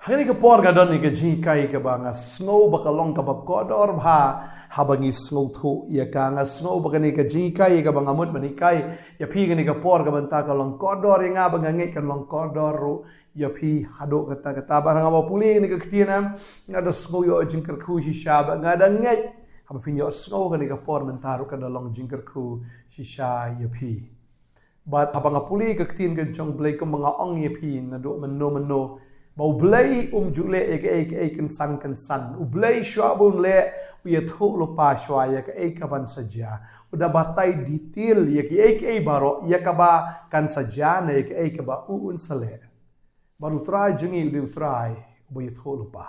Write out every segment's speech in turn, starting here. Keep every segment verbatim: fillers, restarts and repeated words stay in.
Ha kane ka por ka don ïa ka jinghikai kaba nga sngew ba ka long kaba kordor bha haba ngi sngewthuh ïa ka. Nga sngew ba kane ka jinghikai kaba nga mut ban hikai ïa phi kane ka por ka bynta ka long kordor ïa nga, ba nga ngeit kan long kordor ruh ïa phi haduh katta katta. Bad haba nga pule ïa kane ka ktien, nga da sngew ïoh jingkyrkhu shisha, bad nga da ngeit haba phin ïoh sngew kane ka por mynta ruh kan da long jingkyrkhu shisha ïa phi. Bad haba nga pule ïa ka ktien ka jong U Blei, kumba nga ong ïa phi naduh mynno mynno, ba U Blei um ju leh ïa kaei kaei kynsan kynsan. U Blei shuwa ba un leh, u ïathuh lypa shuwa ïa kaei kaban sa jia. U da batai detail ïa kaei kaei baroh ïa kaba kan sa jia ne ïa kaei kaba u un sa leh. Bad U Trai jong ngi u dei U Trai uba ïathuh lypa.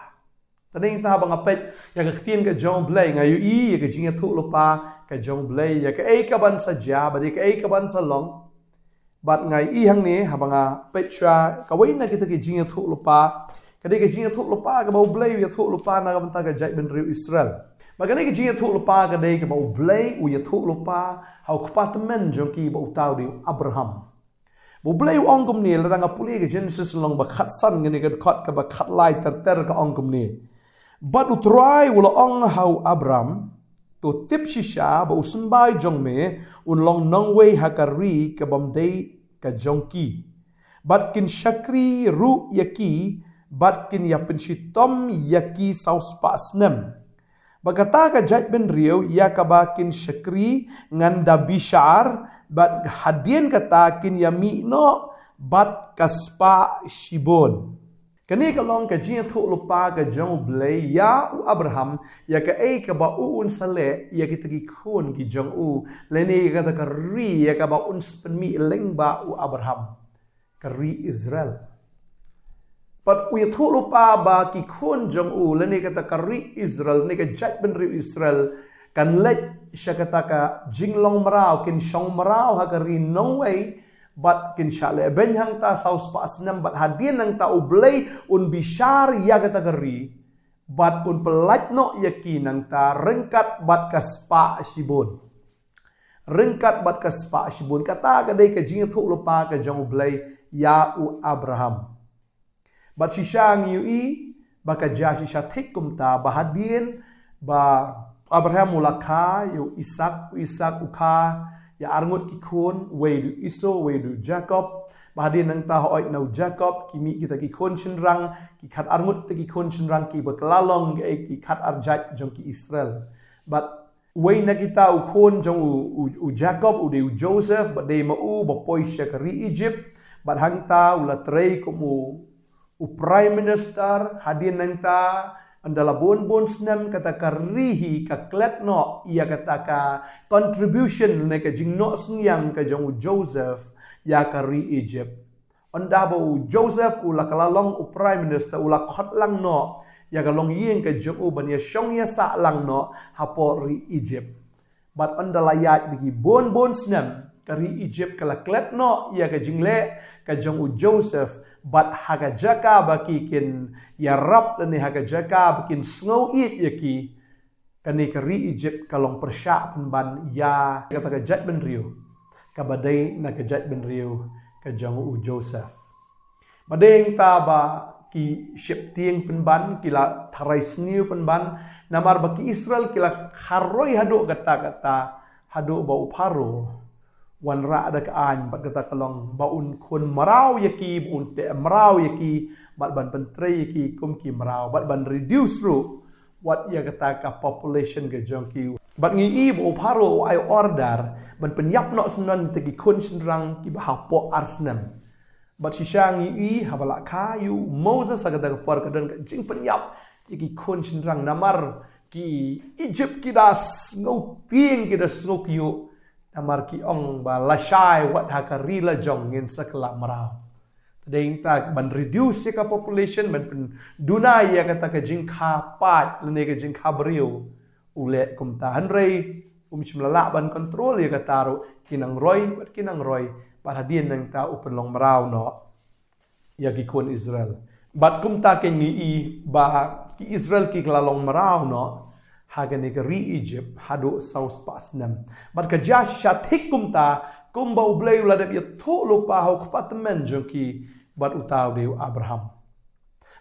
Te hynrei haba nga peit ïa ka ktien ka jong U Blei, nga ïohi ïa ka jingïathuh lypa ka jong U Blei ïa kaei kaban sa jia bad ïa kaei kaban sa long. Bad nga ïohi hangne haba nga peit shuwa kawei na kita ki jingïathuh lypa, ka dei ka jingïathuh lypa kaba U Blei u ïathuh lypa na ka bynta ka jaitbynriew Israel. Bad kane ka jingïathuh lypa ka dei kaba U Blei u ïathuh lypa ha u kpa tymmen jong ki, ba uta u dei u Abraham. Ba U Blei u ong kumne, lada nga pule ka Genesis lynnong ba khatsan, kane ka dkhot kaba khatlai ter ter, ka ong kumne: Bad U Trai u la ong ha u Abram, to tip shisha ba u symbai jong me un long nongwei ha ka ri kabym dei ka jong ki, bad kin shakri ruh ïa ki, bad kin ïa pynshitom ïa ki saw spah snem. Bad kata ka jaitbynriew ïa kaba kin shakri ngan da bishar, bad hadien kata kin ïa mih noh bad ka spah shibun. Kane ka long ka jingïathuh lypa ka jong U Blei ïa u Abraham ïa kaei kaba u un sa leh ïa kita ki khun ki jong u, lane ïa kata ka ri ïa kaba un sa pynmih lyngba u Abraham, ka ri Israel. Bad u ïathuh lypa ba ki khun jong u, lane kata ka ri Israel, lane ka jaitbynriew Israel, kan leit sha kata ka jinglong mraw, kin shong mraw ha ka ri nongwei, bad kin shah lehbeiñ hangta saw spah snem, bad hadien nangta U Blei un bishar ïa kata ka ri, bad un pyllait noh ïa ki nangta ryngkat bad ka spah shibun. Ryngkat bad ka spah shibun. Kata ka dei ka jingïathuh lypa ka jong U Blei ïa u Abraham. Bad shisha ngi ïohi ba ka jia shisha thik kumta, ba hadien ba Abraham u la kha ïa u Isak, u Isak u kha ïa arngut ki khun, uwei u dei u Esau, uwei u dei u Jakob. Ba hadien nangta hooid na u Jakob ki mih kita ki khun shynrang, ki khat arngut kita ki khun shynrang kiba kylla long ki khat arjait jong ki Israel. Bad uwei na kita u khun jong u, u, u Jakob u dei u Joseph, bad dei ma u ba poi sha ka ri Egypt, bad hangta u la trei kum u, u Prime Minister. Hadien nangta, ynda la bun bun snem, kata ka ri hi ka klet noh ïa kata ka contribution ne ka jingnoh synñiang ka jong u Joseph ïa ka ri Egypt. Ynda ba u Joseph u la kylla long u Prime Minister, u la khot lang noh ïa ka longïing ka jong u ban ïa shong ïa sah lang noh hapoh ri Egypt. Bad ynda la ïaid da ki bun bun snem, ka ri Egypt ka la klet noh ïa ka jingleh ka jong u Joseph, bad ha ka jaka ba ki kin ïarap lane ha ka jaka ba kin sngew ïeit ïa ki, kane ka ri Egypt ka long pyrshah pynban ïa kata ka jaitbynriew kaba dei na ka jaitbynriew ka jong u Joseph. Bad hangta ba ki sheptieng pynban, ki la tharai sniew pynban, namar ba ki Israel ki la kharoi haduh katta katta, haduh ba u Pharaoh wanrah da ka aiñ, bad kata ka long ba un khun mraw ïa ki, ba un teh mraw ïa ki, bad ban pyntrei ïa ki kum ki mraw, bad ban reduce ruh wat ïa kata ka population ka jong ki. Bad ngi i ba u Pharaoh u ai order ban pynïap noh syndon kita ki khun shynrang kiba hapoh ar snem. Bad shisha ngi i haba la kha ïa u Moses ha kata ka por ka don ka jingpynïap ïa ki khun shynrang, namar ki Egypt ki da sngew tieng, ki da sngew kyiuh, namar ki ong ba lashai wat ha ka ri lajong ngin sa kylla mraw. Te dei hangta ban reduce ïa ka population, ban pynduna ïa kata ka jingkha paid lane ka jingkha briew, u leh kumta. Hynrei um shym la lah ban control ïa kata ruh, ki nang roi bad ki nang roi, bad hadien nangta u pynlong mraw noh ïa ki khun Israel. Bad kumta kein ngi i ba ki Israel ki la long mraw noh ha kane ka ri Egypt haduh saw spah snem. Bad ka jia shisha thik kumta, kumba U Blei u la dep ïathuh lypa ha u kpa tymmen jong ki, bad uta u dei u Abraham.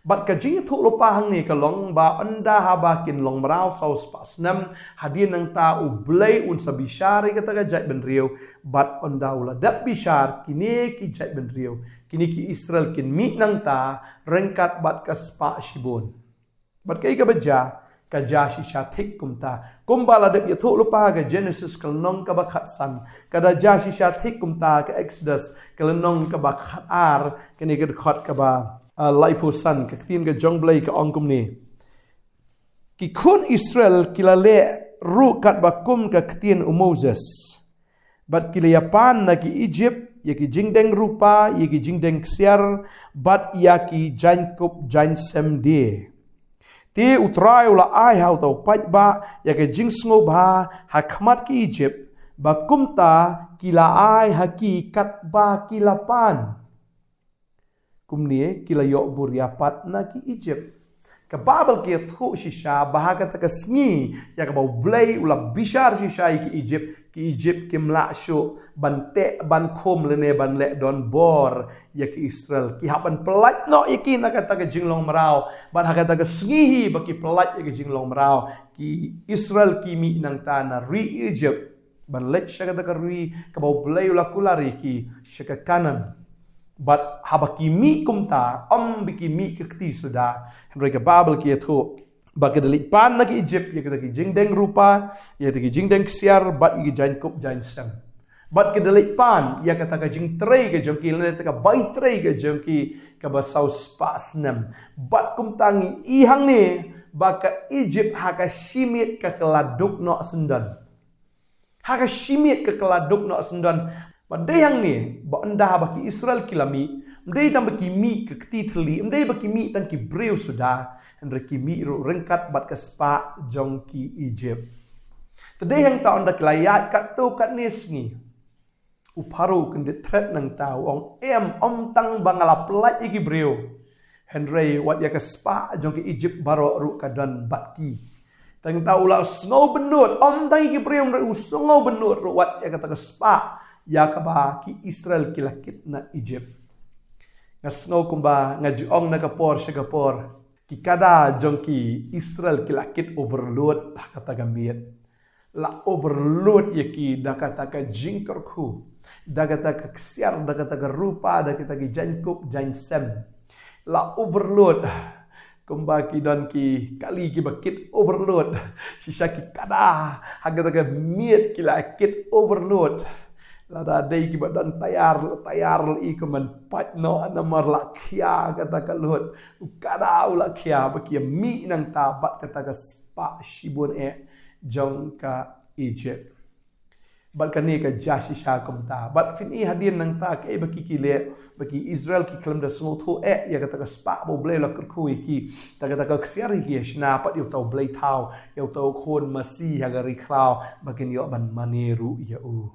Bad ka jingïathuhlypa hangne ka long ba ynda haba kin long mraw saw spah snem, hadien nangta U Blei un sa bishar ïa kata ka jaitbynriew, bad ynda u la dep bishar, kine ki jaitbynriew, kine ki Israel kin mih nangta ryngkat bad ka spah shibun. Bad kaei kaba jia, ka jia shisha thik kumta. Kumba la dep ïathuhlypa ka Genesis ka lynnong kaba khatsan, ka da jia shisha thik kumta ka Exodus ka lynnong kaba khatar, kane ka dkhot kaba, ah, laiphew san, ka ktien ka jong U Blei ka ong kumne: Ki khun Israel ki la leh ruh katba kum ka ktien u Moses. Bad ki la ïapan na ki Ijipt ïa ki jingdeng rupa, ïa ki jingdeng ksiar, bad ïa ki jaiñkup jaiñsem die. Te U Trai u la ai ha uta u paidbah ïa ka jingsngewbha ha khmat ki Ijipt, ba kumta ki la ai ha ki katba ki la pan. Kumne ki la ïoh buria pat na ki Ijipt. Ka Baibl ka ïathuh shisha ba ha kata ka sngi ïa kaba U Blei u la bishar shisha ïa ki Ijipt, ki Ijipt kim lah shuh ban teh ban khum lane ban leh donbor ïa ki Israel. Ki hap ban pyllait noh ïa ki na kata ka jinglong mraw. Bad ha kata ka sngi hi ba ki pyllait ïa ka jinglong mraw, ki Israel ki mih nangta na ri Ijipt ban leit sha kata ka ri kaba U Blei u la kular ïa ki, sha ka Kanaan. Bad haba ki mih kumta, ym ba ki mih ka kti suda, hynrei ka Baibl ka ïathuh ba ki da leit pan na ki Ijipt ïa kata ki jingdeng rupa, ïa kata ki jingdeng ksiar, bad ïa ki jaiñkup jaiñsem. Bad ki da leit pan ïa kata ka jingtrei ka jong ki, lane kata ka bai trei ka jong ki kaba saw spah snem. Bad kumta ngi i hangne ba ka Ijipt ha ka shimiet ka la duk noh syndon. Ha ka shimiet ka la duk noh syndon. Bad dei hangne ba ynda haba ki Israel ki la mih, ym dei tang ba ki mih ka kti thylli, ym dei ba ki mih tang ki briew suda, hynrei ki mih ruh ryngkat bad ka spah jong ki Ijipt. Te dei hangta ynda ki la ïaid katto katne sngi, u Pharaoh u kyndit thret nangta, u ong, em, ym tang ba nga la pyllait ïa ki briew, hynrei wat ïa ka spah jong ki Ijipt baroh ruh ka don bad ki. Te nangta u la sngew bynnud, ym tang ïa ki briew hynrei u sngew bynnud ruh wat ïa kata ka spah ïa kaba ki Israel ki la kit na Ijipt. Nga sngew kumba nga ju ong na ka por sha ka por, ki kada jong ki Israel ki la kit overload ha kata ka miet. La overload ïa ki da kata ka jingkyrkhu, da kata ka ksiar, da kata ka rupa, da kata ki jaiñkup jaiñsem. La overload. Kumba ki don ki kali kiba kit overload. Shisha ki kada ha kata ka miet ki la kit overload. Lada dei kiba don tayar, tayar la i kumban pait noh namar la khia kata ka load. U kada u la khia ba ki mih nangta bad kata ka spah shibun eh jong ka Ijipt. Bad kane ka jia shisha kumta. Bad phin i hadien nangta kaei ba ki ki leh, ba ki Israel ki khlem da sngewthuh eh ïa kata ka spah ba U Blei u la kyrkhu ïa ki. Te kata ka ksiar hi ki ïa shna pat ïa uta u blei thaw, ïa uta u khun masi ha ka ri khlaw, ba kin ïoh ban mane ruh ïa u.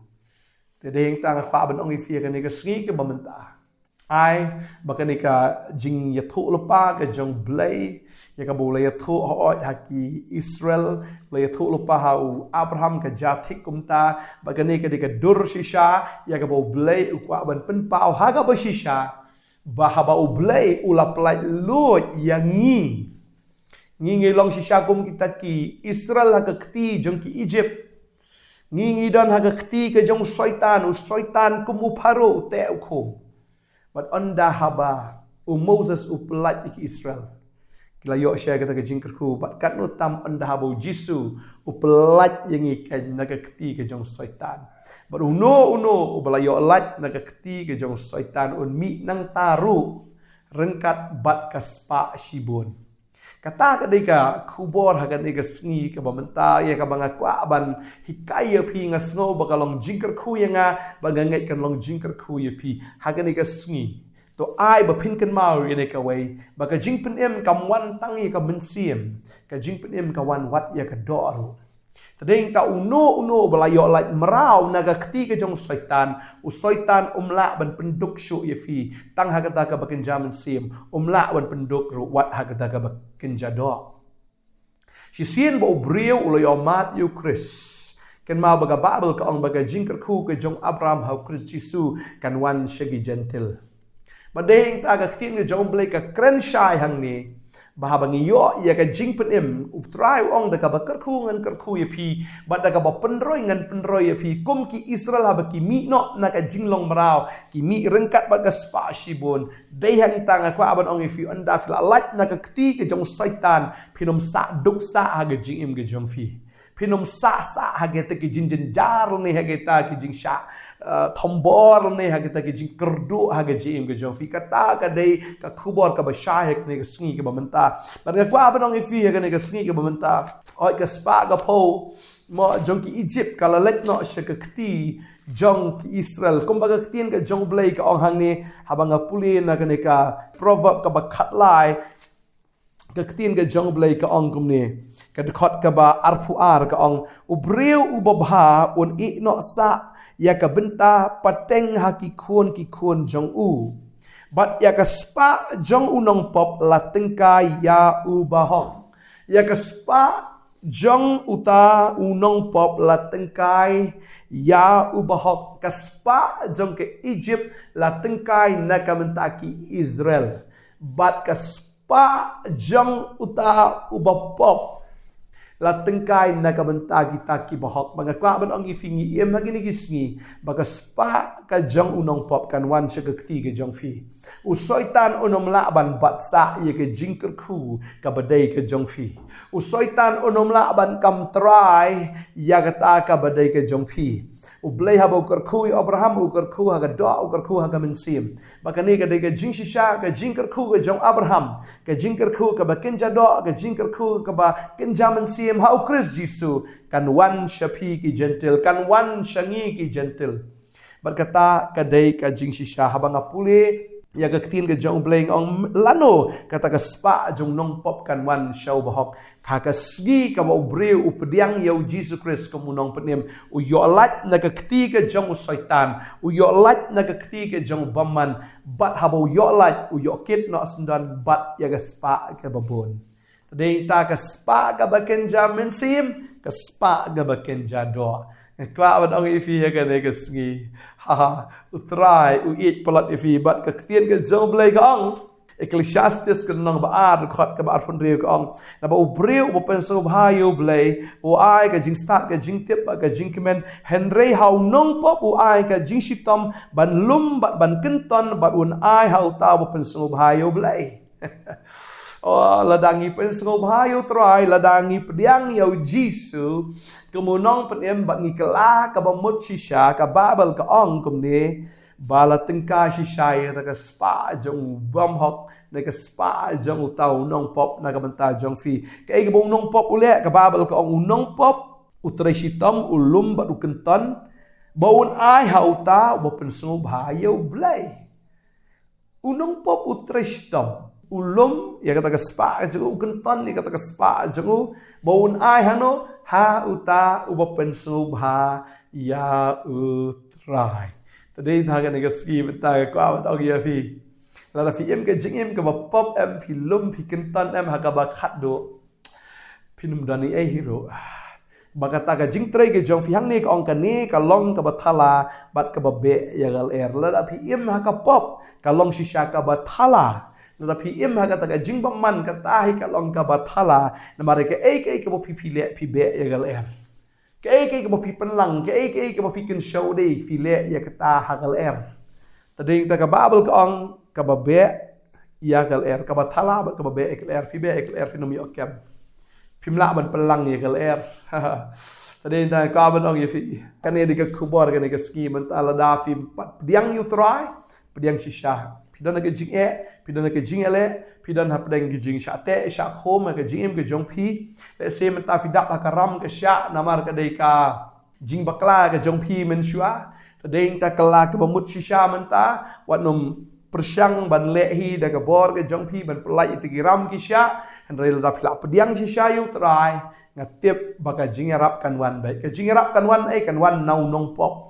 Te dei hangta nga kwah ban ong ïa phi ïa kane ka sngi kaba mynta. Ai ba kane ka jingïathuhlypa ka jong U Blei ïa kaba u la ïathuh hooid ha ki Israel, u la ïathuhlypa ha u Abraham, ka jia thik kumta. Ba kane ka dei ka dur shisha ïa kaba U Blei u kwah ban pynpaw ha kaba shisha, ba haba U Blei u la pyllait luid ïa ngi, ngi ngi long shisha kum kita ki Israel ha ka kti jong ki Ijipt. Ngi ngi don ha ka kti ka jong u Soitan, u Soitan kum u Pharaoh u teh u khum. Bad ynda haba u Moses u pyllait ïa ki Israel, ki la ïoh sha kata ka jingkyrkhu. Bad katno tam ynda haba u Jisu u pyllait ïa ngi kein na ka kti ka jong u Soitan. Bad uno uno uba la ïoh lait na ka kti ka jong u Soitan un mih nangta ruh ryngkat bad ka spah shibun. Kata ka dei ka khubor ha kane ka sngi kaba mynta ïa kaba nga kwah ban hikai ïa phi. Nga sngew ba ka long jingkyrkhu ïa nga, ba nga ngeit kan long jingkyrkhu ïa phi ha kane ka sngi. To ai ba phin kynmaw ïa kane kawei, ba ka jingpynim kam wan tang ïa ka mynsiem, ka jingpynim ka wan wat ïa ka doh ruh. Te dei hangta uno uno ba la ïoh lait mraw na ka kti ka jong u Soitan, u Soitan um lah ban pynduk shuh ïa phi tang ha kata kaba kynja mynsiem, um lah ban pynduk ruh wat ha kata kaba kynja doh. Shisien ba u briew u la ïoh mad ïa u Khrist, kynmaw ba ka Baibl ka ong ba ka jingkyrkhu ka jong u Abraham ha u Khrist Jisu kan wan sha ki Jentil. Ba dei hangta ka ktien ka jong U Blei ka kren shai hangne, ba haba ngi ïoh ïa ka jingpynim, U Trai u ong da kaba kyrkhu ngan kyrkhu ïa phi, bad da kaba pynroi ngan pynroi ïa phi. Kum ki Israel haba ki mih noh na ka jinglong mraw, ki mih ryngkat bad ka spah shibun. Dei hangta nga kwah ban ong ïa phi, ynda phi la lait na ka kti ka jong Soitan, phin ym sah duk sah ha ka jingim ka jong phi. Phin ym sah sah ha kita ki jingjynjar ne ha kita ki jingshah, eh, thombor ne ha kita ki jingkyrduh ha ka jingim ka jong phi. Kata ka dei ka khubor kaba shai ha kane ka sngi kaba mynta. Bad nga kwah ban ong ïa phi ha kane ka sngi kaba mynta, oi, ka spah ka phew, mo, jong ki Egypt ka la leit noh sha ka kti jong ki Israel. Kumba ka ktien ka jong U Blei ka ong hangne, haba nga pule na kane ka Proverb kaba khatlai, ka ktien ka jong U Blei ka ong kumne, ka dkhot kaba arphew ar ka ong, u briew uba bha un ïeh noh sah ïa ka bynta pateng ha ki khun ki khun jong u, bad ïa ka spah jong u nongpop la tyngkai ïa u bahok. Ïa ka spah jong uta u nongpop la tyngkai ïa u bahok. Ka spah jong ka Egypt la tyngkai na ka bynta ki Israel, bad ka spah jong uta uba pop la tyngkai na ka bynta kita ki bahok. Ba nga kwah ban ong ïa phi, ngi im ha kine ki sngi ba ka spah ka jong u nongpop kan wan sha ka kti ka jong phi. U Soitan un ym lah ban bat sah ïa ka jingkyrkhu kaba dei ka jong phi. U Soitan un ym lah ban kam trai ïa kata kaba dei ka jong phi. U Blei haba u kyrkhu ïa u Abraham, u kyrkhu ha ka doh, u kyrkhu ha ka mynsiem. Ba kane ka dei ka jingshisha, ka jingkyrkhu ka jong u Abraham, ka jingkyrkhu kaba kynja doh, ka jingkyrkhu kaba kynja mynsiem ha u Khrist Jisu, kan wan sha phi ki Jentil, kan wan sha ngi ki Jentil. Bad kata ka dei ka jingshisha. Haba nga pule ïa ka ktien ka jong U Blei nga ong, lano kata ka spah jong u nongpop kan wan sha u bahok? Ha ka sngi kaba u briew u pdiang ïa u Jisu Khrist kum u nongpynim, u ïoh lait na ka kti ka jong u Soitan, u ïoh lait na ka kti ka jong u bymman, bad haba u ïoh lait, u ïoh kit noh syndon bad ïa ka spah kaba bun. Te dei ta ka spah kaba kynja mynsiem, ka spah kaba kynja doh. Nga kwah ban ong ïa phi ha kane ka sngi, ha, ha, u Trai u ïeit palat ïa phi. Bad ka ktien ka jong U Blei ka ong, Ecclesiastes ka lynnong ba ar, dkhot kaba arphew hynriew ka ong, naba u briew uba pynsngewbha ïa U Blei u ai ka jingstad, ka jingtip bad ka jingkmen, hynrei ha u nongpop u ai ka jingshitom ban lum bad ban kynton, baba un ai ha uta uba pynsngewbha ïa U Blei. Oh, lada ngi pynsngewbha ïa u Trai, lada ngi pdiang ïa u Jisu kum u nongpynim bad ngi kylla kaba mut shisha, ka Baibl ka ong kumne, ba la tyngkai shisha ïa kata ka spah jong u bymhok, ne ka spah jong uta u nongpop na ka bynta jong phi. Kaei kaba u nongpop u leh? Ka Baibl ka ong u nongpop u trei shitom, u lum bad u kynton, ba un ai ha uta uba pynsngewbha ïa U Blei. U nongpop u trei shitom, u lum ïa kata ka spah jong u, u kynton ïa kata ka spah jong u, ba un ai hano? Ha uta uba pynsngewbha ïa u Trai. Te dei ta kane ka sngi mynta nga kwah ban ong ïa phi, lada phi im ka jingim kaba pop em, phi lum, phi kynton em ha kaba khatduh, phin ym don ei ei hi ruh. Ba kata ka jingtrei ka jong phi hangne ka ong, kane ka long kaba thala bad kaba beh ïa ka lyer. Lada phi im ha ka pop, ka long shisha kaba thala. Lada phi im ha kata ka jingbymman, kata hi ka long kaba thala. Namar kaei kaei kaba phi, phi leh phi beh ïa ka lyer. Kaei kaei kaba phi pynlang, kaei kaei kaba phi kynshew dei, phi leh ïa kata ha ka lyer. Te dei ta ka Baibl ka ong, kaba beh ïa ka lyer, kaba thala bad kaba beh ïa ka lyer. Phi beh ïa ka lyer, phin ym ïoh kem. Phim lah ban pynlang ïa ka lyer. Te dei ta ka ban ong ïa phi, kane dei ka khubor kane ka sngi mynta, lada phim pat pdiang ïa u Trai, pdiang shisha. Phi don ha ka jingeh, phi don ha ka jingeh leh, phi don hapdeng ka jingshah teh shah khum ha ka jingim ka jong phi. Lehse mynta phi dap ha ka ram ka shah namar ka dei ka jingbakla ka jong phi mynshuwa. Te dei ta kylla kaba mut shisha mynta, wat nym pyrshang ban leh hi da ka bor ka jong phi ban pyllait ïa kita ki ram ki shah. Hynrei lada phi lah pdiang shisha ïa u Trai, nga tip ba ka jingïarap kan wan beit. Ka jingïarap kan wan, eh, kan wan na u nongpop.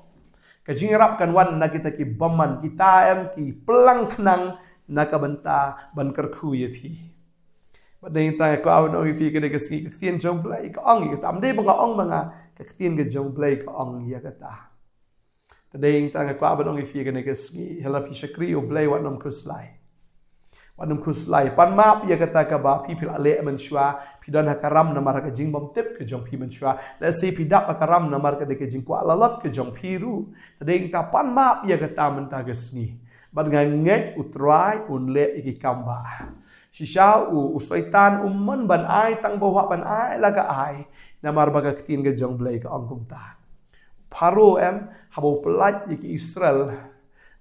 Ka jingïarap kan wan na kita ki bymman, kita em ki pynlang khnang na ka bynta ban kyrkhu ïa phi. Bad dei ta nga kwah ban ong ïa phi kane ka sngi, ka ktien jong U Blei ka ong ïa kata. Ym dei ba nga ong ma nga, ka ktien ka jong U Blei ka ong ïa kata. Te dei ngi ta nga kwah ban ong ïa phi kane ka sngi, ha la phi shakri U Blei wat nym khuslai. Wat nym khuslai. Pan map ïa kata kaba phi phi la leh mynshuwa, phi don ha ka ram namar ha ka jingbymtip ka jong phi mynshuwa. Lehse phi dap ha ka ram namar ka dei ka jingkwah lalot ka jong phi ruh. Te dei ngi ta pan map ïa kata mynta ka sngi. Bad nga ngeit U Trai un leh ïa ki kam ba shisha u, u Soitan um mon ban ai tang ba u hap ban ai la ka ai. Namar ba ka ktien ka jong Blei ka ong kumta. Pharaoh em, haba u pyllait ïa ki Israel.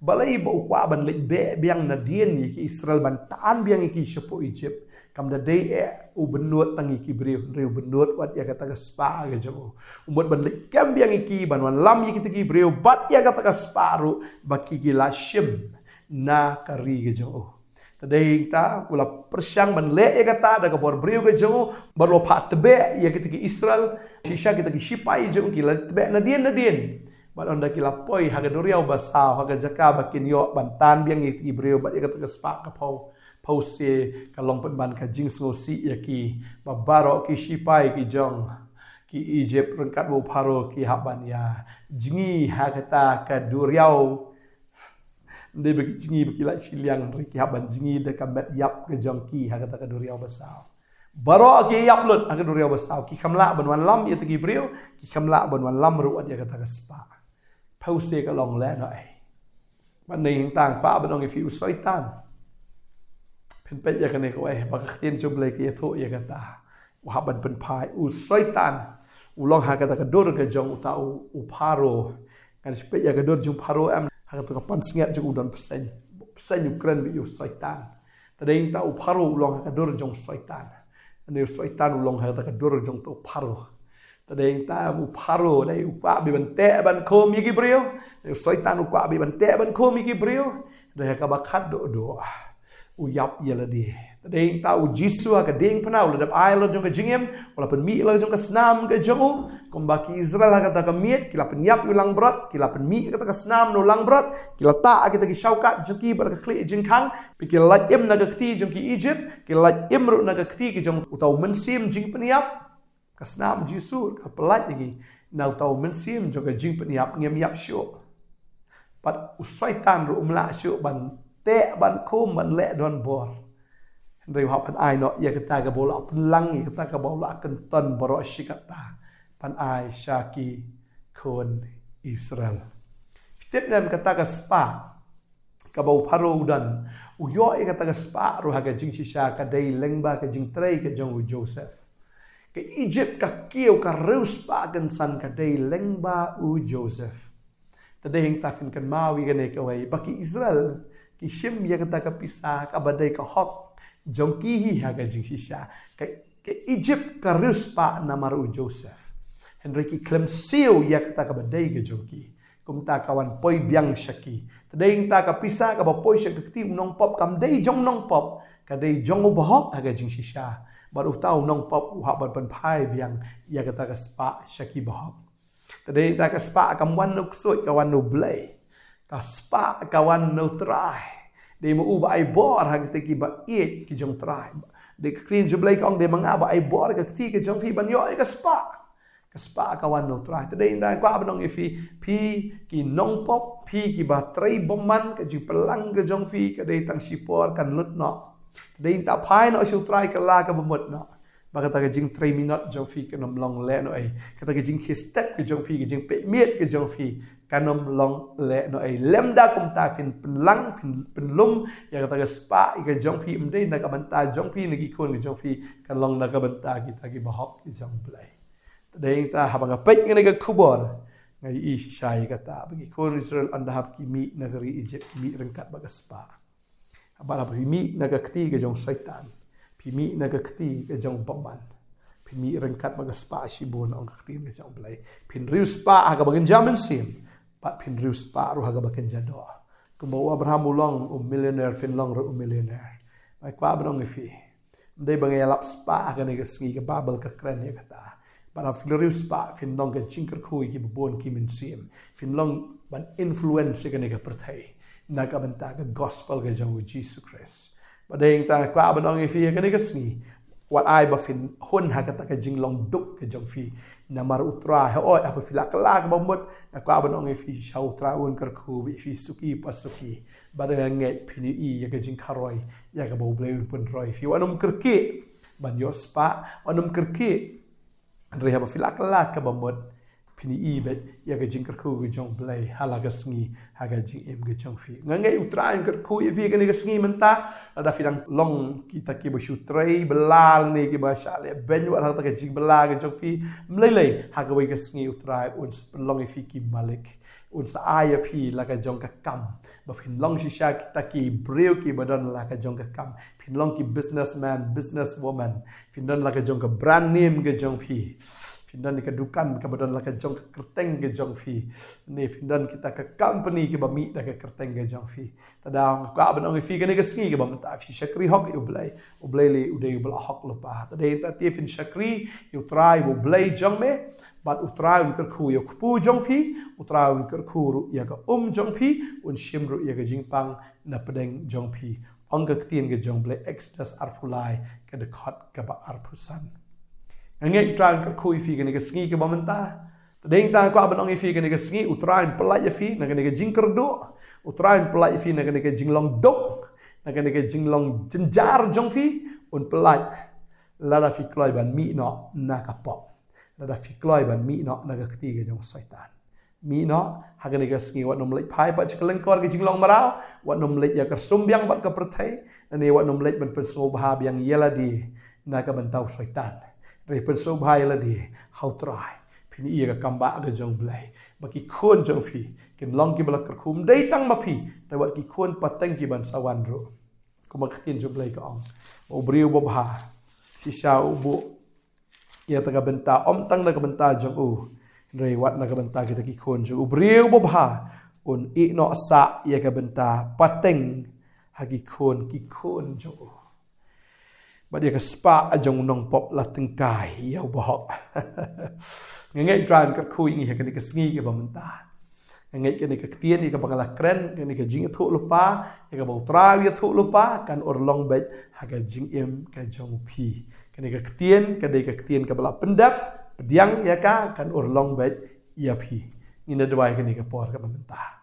Balei ba u kwah ban leit beh biang nadien ïa ki Israel ban tan biang ïa ki shapoh Egypt. Kam da dei eh u bynnud tang ïa ki briew, hynrei u bynnud wat ïa kata ka spah ka jong u. U mut ban leit kem biang ïa ki, ban wanlam ïa kita ki briew, bad ïa kata ka spah ruh, ba ki ki la shim na ka ri ka jong u. Te dei ta, u la pyrshang ban leh ïa kata da ka bor briew ka jong u, bad u la phah tbeh ïa kita ki Israel, shisha kita ki shipai jong u ki la tbeh nadien nadien. Bad ynda ki la poi ha ka duriaw basaw, ha ka jaka ba kin ïoh ban tan biang ïa kita ki briew, bad ïa kata ka spah ka phew, phewse ka long pynban ka jingsngewsih ïa ki, ba baroh ki shipai ki jong ki Egypt ryngkat bad u Pharaoh ki hap ban ïa jngi ha kata ka duriaw. Ym dei ba ki jngi ba ki la shiliang, hynrei ki hap ban jngi da ka met ïap ka jong ki ha kata ka duriaw basaw. Baroh ki ïap lut ha ka duriaw basaw, ki kham lah ban wanlam ïa kita ki briew, ki kham lah ban wanlam ruh wat ïa kata ka spah. Phewse ka long lehnohei. Bad ngi hangta kwah ban ong ïa phi u Soitan. Phin peit ïa kane kawei, ba ka ktien jong U Blei ka ïathuh ïa kata. U hap ban pynphai, u Soitan. U long ha kata ka dur ka jong uta u, u Pharaoh. Ngan sa peit ïa ka dur jong u Pharaoh em, ha kata ka pansngiat jong u don bseiñ. Bseiñ u kren bad ïa u Soitan. Te dei ta u Pharaoh u long ha ka dur jong u Soitan. Te dei u Soitan u long ha kata ka dur jong uta u Pharaoh. Te dei ta u Pharaoh dei u kwah beit ban teh ban khum ïa ki briew. Te dei u Soitan u kwah beit ban teh ban khum ïa ki briew. Te dei ha kaba khatduh duh u ïap ïa lade. Te dei ta u Jisu ha ka diengphna u la dep ai la jong ka jingim, u la pynmih la jong ka snam ka jong u. Kumba ki Israel ha kata ka miet, ki la pynïap ïa u langbrot, ki la pynmih kata ka snam na u langbrot, ki la tah kita ki shawkat jong ki bad ka khlieh jingkhang, bad ki la lait im na ka kti jong ki Egypt, ki la lait im ruh na ka kti ka jong uta u mynsiem jingpynïap. Ka snam Jisu ka pyllait ïa ki na uta u mynsiem jong ka jingpynïap, ngim ïap shuh. Bad u Soitan ruh um lah shuh ban teh ban khum ban leh donbor. Hynrei u hap ban ai noh ïa kata kaba u la pynlang, ïa kata kaba u la kynton baroh shi katta ban ai sha ki khun Israel. Phi tip ne em kata ka spah kaba u Pharaoh u don, u ïoh ïa kata ka spah ruh ha ka jingshisha ka dei lyngba ka jingtrei ka jong u Joseph. Ka Egypt ka kiew ka riewspah kynsan ka dei lyngba u Joseph. Te dei hangta phin kynmaw ïa kane kawei ba ki Israel ki shim ïa kata ka pisa kaba dei ka hok jong ki hi ha ka jingshisha. Ka, ka Egypt ka riewspah namar u Joseph. Hynrei ki khlem siew ïa kata kaba dei ka jong ki. Kumta ka wan poi biang sha ki. Te dei hangta ka pisa kaba poi sha ka kti u nongpop kam dei jong u nongpop, ka dei jong u bahok ha ka jingshisha. Bad uta u nongpop u hap ban pynphai biang ïa kata ka spah sha ki bahok. Te dei ta ka spah kam wan na u ksuid, ka wan na u Blei. Ka spah ka wan na u Trai. Dei ma u ba ai bor ha kita kiba ïeit ki jong u Trai. Dei ka ktien jong u Blei ka ong dei ma nga ba ai bor ka kti ka jong phi ban ïoh ïa ka spah. Ka spah ka wan na u Trai. Te dei ta kwah ban ong ïa phi, phi ki nongpop, phi kiba trei bymman, ka jingpynlang ka jong phi ka dei tang shipor kan lut noh. Te dei ta phai noh sha u Trai ka la kaba mut noh. Ba kata ka jingtrei minot jong phi kan ym long lehnohei. Kata ka jingkhie step ka jong phi, ka jingpeit miet ka jong phi kan ym long lehnohei. Lymda kumta phin pynlang, phin pynlum ïa kata ka spah ïa ka jong phi, ym dei na ka bynta jong phi ne ki khun ka jong phi, kan long na ka bynta kita ki bahok ki jong u Blei. Te dei ta haba nga peit ïa kane ka khubor, nga ïohi shisha ïa kata ba ki khun Israel ynda hap ki mih na ka ri Egypt ki mih ryngkat bad ka spah. Bad haba phi mih na ka kti ka jong u Soitan, phi mih na ka kti ka jong u bymman, phi mih ryngkat bad ka spah shibun, ong ka ktien ka jong u Blei. Phin riewspah ha kaba kynja mynsiem, bad phin riewspah ruh ha kaba kynja doh. Kumba u Abraham u long u millionaire, phin long ruh u millionaire. Nga kwah ban ong ïa phi, ym dei ba nga ïalap spah ha kane ka sngi, ka Baibl ka kren ïa kata. Bad haba phi riewspah phin long ka jingkyrkhu ïa kiba bun ki mynsiem. Phin long ban influence ïa kane ka pyrthei na ka bynta ka gospel ka jong u Jisu Khrist. Bad dei ta kwah ban ong ïa phi ha kane ka sngi, Wat ai ba phin hun ha kata ka jinglong duk ka jong phi. Namar u Trai, hooid, haba phi la kylla kaba mut, nga kwah ban ong ïa phi, shisha u Trai un kyrkhu ïa phi suki pa suki. Bad nga ngeit phin ïohi ïa ka jingkharoi ïa kaba U Blei un pynroi ïa phi. Wat nym kyrkieh ban ïoh spah, wat nym kyrkieh. Hynrei haba phi la kylla kaba mut, phin ïohi beit ïa ka jingkyrkhu ka jong U Blei ha la ka sngi, ha ka jingim ka jong phi. Nga ngeit u Trai un kyrkhu ïa phi kane ka sngi mynta. Lada phi dang long kita kiba shu trei bylla ne kiba shah leh beiñ wat ha kata ka jingbylla ka jong phi, ym lei lei, ha kawei ka sngi u Trai un sa pynlong ïa phi ki malik. Un sa ai ïa phi la ka jong ka kam ba phin long shisha kita ki briew kiba don la ka jong ka kam. Phin long ki businessman, businesswoman. Phin don la ka jong ka brand name ka jong phi. Phin don ka dukan kaba don la ka jong ka kyrteng ka jong phi. Ne phin don kita ka company kaba mih da ka kyrteng ka jong phi. Te nga kwah ban ong ïa phi kane ka sngi kaba mynta, phi shakri hok ïa U Blei, U Blei lei u dei uba la hok lypa. Te hangta te phin shakri ïa u Trai U Blei jong me. Bad u Trai un kyrkhu ïa u kpu jong phi, u Trai un kyrkhu ruh ïa ka um jong phi, un shim ruh ïa ka jingpang na pdeng jong phi. Ong ka ktien ka jong U Blei, Exodus arphew lai, ka dkhot kaba arphew san. Nga ngeit u Trai un kyrkhu ïa phi kane ka sngi kaba mynta. Te hangta nga kwah ban ong ïa phi kane ka sngi, u Trai un pyllait ïa phi na kane ka jingkyrduh, u Trai un pyllait ïa phi na kane ka jinglong duk, na kane ka jinglong jynjar jong phi, un pyllait. Lada phi kloi ban mih noh na ka pop. Lada phi kloi ban mih noh na ka kti ka jong u Soitan. Mih noh, ha kane ka sngi wat nym leit phai pat sha ka lyngkor ka jinglong mraw, wat nym leit ïa ka sum biang bad ka pyrthei, ne wat nym leit ban pynsngewbha biang ïa lade na ka bynta u Soitan. Hynrei pynsngewbha ïa lade ha u Trai. Phin ïohi ïa ka kam ba ka jong U Blei. Ba ki khun jong phi kin long kiba la kyrkhu, ym dei tang ma phi, te wat ki khun pateng kiban sa wan ruh. Kumba ka ktien jong U Blei ka ong, u briew babha, shisha u buh ïa kata ka bynta, ym tang na ka bynta jong u, hynrei wat na ka bynta kita ki khun jong u. U briew babha un ïehnoh sah ïa ka bynta pateng ha ki khun ki khun jong u. Bad ïa ka spah jong u nongpop la tyngkai ïa u bahok. Nga ngeit u Trai un kyrkhu ïa ngi ha kane ka sngi kaba mynta. Nga ngeit kane ka ktien ïa kaba nga la kren, kane ka jingïathuhlypa, ïa kaba u Trai u ïathuhlypa, kan urlong beit ha ka jingim ka jong phi. Kane ka ktien ka dei ka ktien kaba la pyndep, pdiang ïa ka, kan urlong beit ïa phi. Ngin da duwai kane ka por kaba mynta.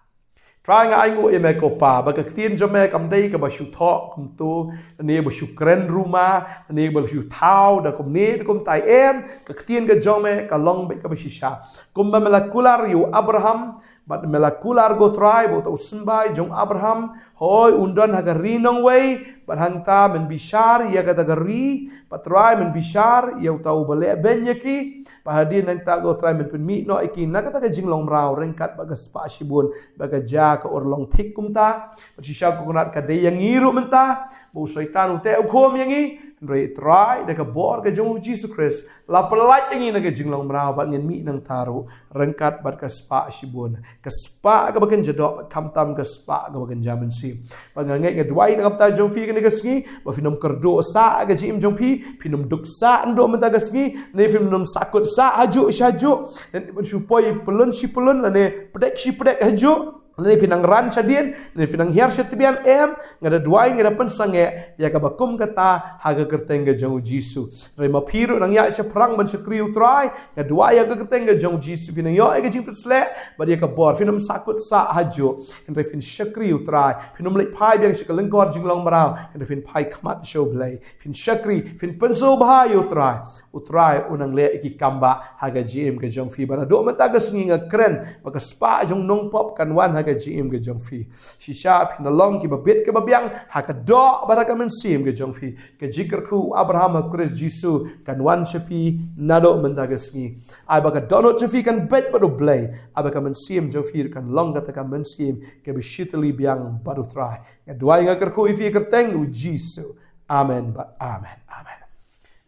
Trai, nga ainguh ïa me ko Pa, ba ka ktien jong me kam dei kaba shu thoh kumto, ne ba shu kren ruma, ne ba shu thaw da kumne da kumtai, em, ka ktien ka jong me ka long beit kaba shisha. Kumba me la kular ïa u Abraham, bad me la kular ko Trai ba uta u symbai jong u Abraham, hooid, un don ha ka ri nongwei, bad hangta men bishar ïa kata ka ri, bad Trai men bishar ïa uta uba leh beiñ ïa ki, bad hadien nangta ko Trai men pynmih noh ïa ki na kata ka jinglong mraw ryngkat bad ka spah shibun, bad ka jia ka urlong thik kumta. Bad shisha ko Kynrad, ka dei ïa ngi ruh mynta ba u Soitan u teh u khum ïa ngi, hynrei Trai da ka bor ka jong u Jisu Khrist la pyllait ïa ngi na ka jinglong mraw bad ngin mih nangta ruh ryngkat bad ka spah shibun, ka spah kaba kynja doh, khamtam ka spah kaba kynja mynsiem. Bad nga ngeit, nga duwai na ka bynta jong phi kane ka sngi, ba phin ym kyrduh sah ha ka jingim jong phi, phin ym duk sah naduh mynta ka sngi, ne phin ym sahkut sah hajuh shajuh, ne phin shu poi pyllun shi pyllun, lane pdek shi pdek hajuh, lane phin nang ran shadien, lane phin nang hiar sha tbian, em. Nga da duwai, nga da pynsangeh ïa kaba kum kata ha ka kyrteng ka jong u Jisu. Hynrei ma phi ruh nang ïaid shaphrang ban shakri u Trai, nga duwai ha ka kyrteng ka jong u Jisu phin nang ïoh ïa ka jingpynshlur bad ïa ka bor, phin ym sahkut sah hajuh, hynrei phin shakri u Trai. Phin ym leit phai biang sha ka lyngkor jinglong mraw, hynrei phin phai khmat sha u Blei. Phin shakri, phin pynsngewbha ïa u Trai. U Trai un nang leh ïa ki kam ba ha ka jingim ka jong phi. Bad naduh mynta ka sngi nga kren ba ka spah jong u nongpop kan wan ha ka jingim ka jong phi. Shisha phin da long kiba bit kiba biang ha ka doh bad ha ka mynsiem ka jong phi. Ka jingkyrkhu u Abraham ha u Khrist Jisu kan wan sha phi naduh mynta ka sngi. Ai ba ka dohnud jong phi kan beit bad u Blei. Ai ba ka mynsiem jong phi kan long kata ka mynsiem kaba shitylli biang bad u Trai. Nga duwai, nga kyrkhu ïa phi ha ka kyrteng u Jisu. Amen bad amen. Amen.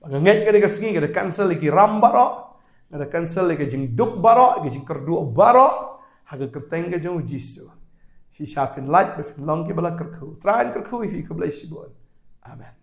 Ba nga ngeit kane ka sngi nga da cancel ïa ki ram baroh, nga da cancel ïa ka jingduk baroh, ïa ka jingkyrduh baroh ha ka kyrteng ka jong u Jisu. Shisha phin lait ba phin long kiba la kyrkhu. Trai un kyrkhu ïa phi, khublei shibun. Amen.